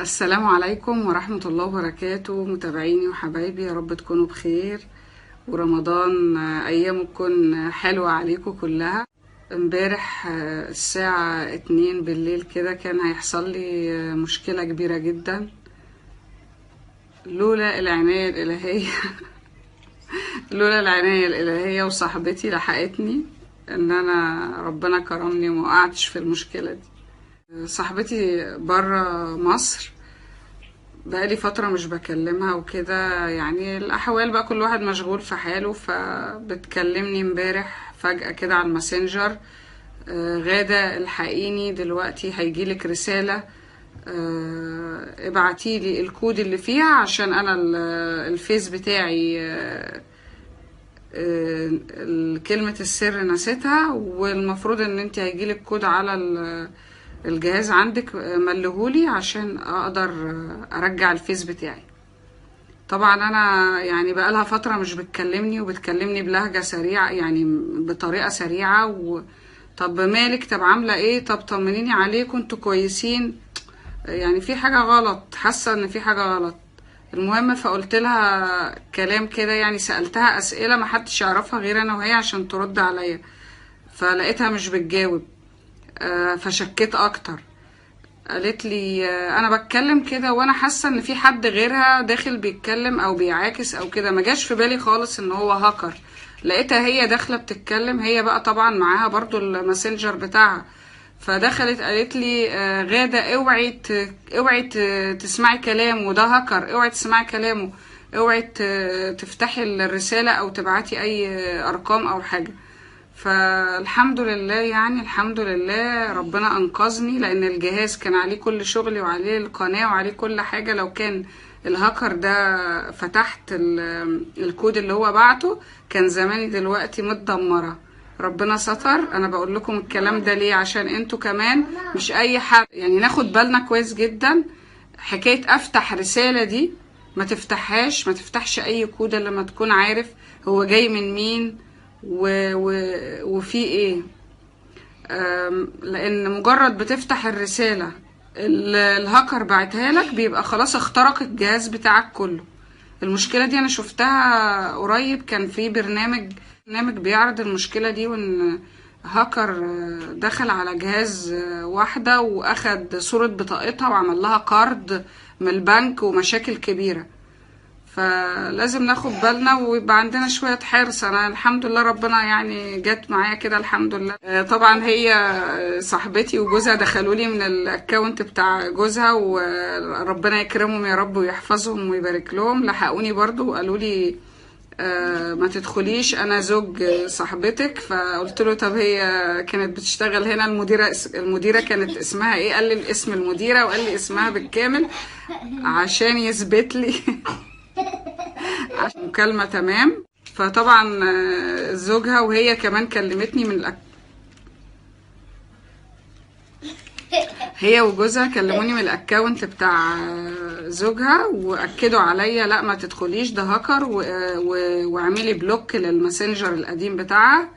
السلام عليكم ورحمة الله وبركاته. متابعيني وحبايبي، يا رب تكونوا بخير، ورمضان أيامه تكون حلوة عليكم كلها. امبارح الساعة 2 بالليل كده كان هيحصل لي مشكلة كبيرة جدا لولا العناية الإلهية لولا العناية الإلهية وصاحبتي لحقتني، إن أنا ربنا كرمني وما وقعتش في المشكلة دي. صاحبتي برا مصر، بقالي فترة مش بكلمها وكده، يعني الأحوال بقى كل واحد مشغول في حاله. فبتكلمني امبارح فجأة كده على الماسنجر، غادة الحقيني دلوقتي هيجيلك رسالة، ابعتيلي الكود اللي فيها عشان أنا الفيس بتاعي كلمة السر نسيتها، والمفروض ان انت هيجيلك كود على الجهاز عندك، ملهولي عشان اقدر ارجع الفيس بتاعي. طبعا انا يعني بقالها فترة مش بتكلمني، وبتكلمني بلهجة سريعة، يعني بطريقة سريعة. طب مالك؟ طب عاملة ايه؟ طب طمنيني عليكم، انتوا كويسين؟ يعني في حاجة غلط، حاسة ان في حاجة غلط. المهم فقلت لها كلام كده، يعني سألتها اسئلة ما حدش يعرفها غير انا وهي عشان ترد عليا، فلقيتها مش بتجاوب، فشكيت اكتر. قالت لي انا بتكلم كده وانا حاسه ان في حد غيرها داخل بيتكلم او بيعاكس او كده، ما جاش في بالي خالص ان هو هاكر. لقيتها هي داخله بتتكلم، هي بقى طبعا معاها برضو الماسنجر بتاعها، فدخلت قالت لي غادة اوعي تسمعي كلامه، ده هاكر، اوعي تسمعي كلامه، اوعي تفتحي الرسالة او تبعتي اي ارقام او حاجة. فالحمد لله، يعني الحمد لله ربنا انقذني، لان الجهاز كان عليه كل شغلي وعليه القناة وعليه كل حاجة. لو كان الهاكر ده فتحت الكود اللي هو بعته كان زماني دلوقتي متدمرة. ربنا ستر. انا بقول لكم الكلام ده ليه؟ عشان انتوا كمان مش اي حد، يعني ناخد بالنا كويس جدا. حكاية افتح رسالة دي ما تفتحهاش، ما تفتحش اي كود الا لما تكون عارف هو جاي من مين وفي ايه، لان مجرد بتفتح الرسالة الهاكر بعتها لك بيبقى خلاص اخترق الجهاز بتاعك كله. المشكلة دي انا شفتها قريب، كان في برنامج بيعرض المشكلة دي، وان هاكر دخل على جهاز واحدة واخد صورة بطاقتها وعمل لها قرض من البنك ومشاكل كبيرة. فلازم ناخد بالنا ويبقى عندنا شوية حرص. انا الحمد لله ربنا يعني جت معايا كده الحمد لله. طبعا هي صاحبتي وجوزها دخلوا لي من ال account بتاع جوزها، وربنا يكرمهم يا رب ويحفظهم ويبارك لهم. لحقوني برضو وقالوا لي ما تدخليش، انا زوج صاحبتك. فقلت له طب هي كانت بتشتغل هنا، المديرة كانت اسمها ايه؟ قال لي اسم المديرة وقال لي اسمها بالكامل عشان يثبت لي مكالمة تمام. فطبعا زوجها وهي كمان كلمتني من هي وجوزها كلموني من ال account بتاع زوجها واكدوا عليا لا ما تدخليش، ده هاكر، واعملي block للماسنجر القديم بتاعها.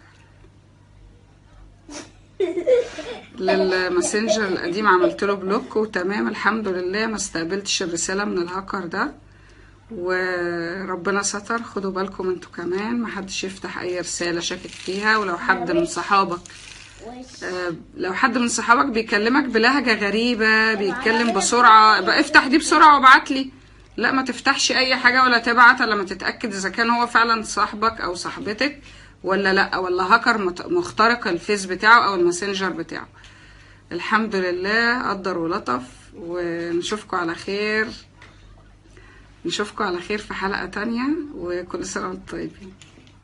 للماسنجر القديم عملت له block وتمام الحمد لله، ما استقبلتش الرسالة من الهاكر ده وربنا ستر. خدوا بالكم انتوا كمان، محدش يفتح اي رسالة شاكك فيها. ولو حد من صحابك لو حد من صحابك بيكلمك بلهجة غريبة، بيتكلم بسرعة، بقى افتح دي بسرعة وابعت لي، لا ما تفتحش اي حاجة ولا تبعت الا لما تتأكد اذا كان هو فعلا صاحبك او صاحبتك ولا لا، ولا هاكر مخترق الفيس بتاعه او الماسنجر بتاعه. الحمد لله قدر ولطف، ونشوفكم على خير، نشوفكم على خير في حلقة تانية، وكل سنة وانتم طيبين.